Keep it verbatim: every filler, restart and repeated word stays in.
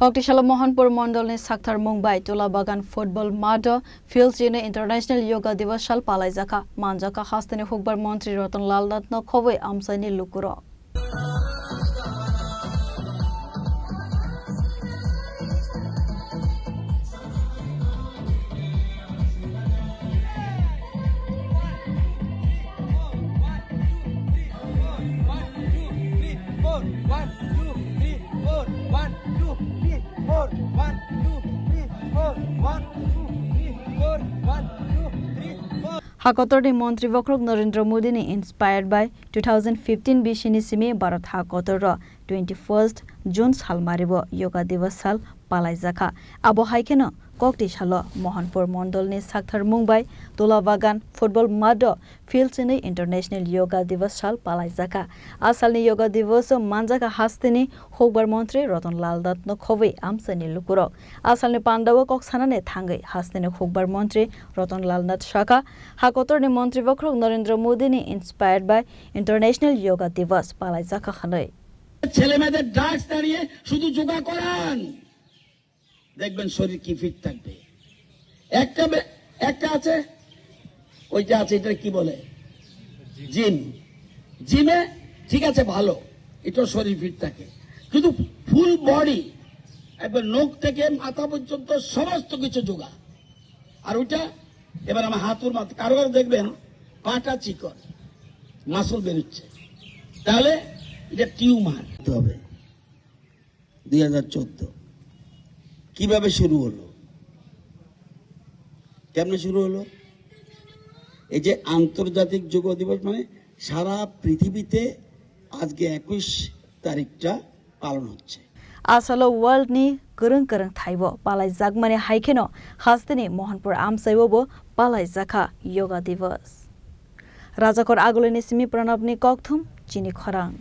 Koktisalo Mohanpur Mondolni Sakthar Mumbai Tula Bagan Football Mato Field Chini International Yoga Divas sal palaijakha. Manjakha hasteni hukbar Montri Ratan Lal Nathno khoboi amsaini lukurok. Hakotorni Montri Bokhorok Narendra Modini inspired by two thousand fifteen bisini simi Bharat hakotor ro twenty first June salmaribo Yoga Divas sal palaijakha. Abo hai kheno kokti salo Mohanpur Mondolni Sakthar Mumbai Tula Bagan Football Mato Field Chini International Yoga Divas sal palaijakha. A salni Yoga Divas o manjakha hasteni hukbar Montri Ratan Lal Nathno khoboi amsaini lukurok. A salni pandao kok sanani thangwi hasteni hukbar Montri Ratan Lal Nath sakha, hakotorni Montri Bokhorok Narendra Modini inspired by International Yoga Divas palaijakha hwnwi. ছেলে মেয়েদের ড্রাগস দাঁড়িয়ে শুধু যোগা করান, দেখবেন শরীর কি ফিট থাকবে। একটা বে-, একটা আছে, ওইটা আছে, এটা কি বলে, জিম। জিমে ঠিক আছে, ভালো, এটা শরীর ফিট থাকে, কিন্তু ফুল বডি, একবার নখ থেকে মাথা পর্যন্ত সমস্ত কিছু যোগা। আর ওইটা এবার আমার হাঁটুর মাথা, কারো কারো দেখবেন পাটা চিকন, মাসল বেরোচ্ছে, তাহলে এটা টিউমার। হবে দুই হাজার চোদ্দ। কিভাবে শুরু হলো? কেমনে শুরু হলো? এই যে আন্তর্জাতিক যোগ দিবস, মানে সারা পৃথিবীতে আজকে একুশ তারিখটা পালন হচ্ছে। Asalo world ni kwrwng kwrwng thaibo palaijakmani hai kheno hasteni Mohanpur amchaibo bo palaijakha Yoga Divas. Rajakor Agulini simi Pranabni kokthum chini khorang.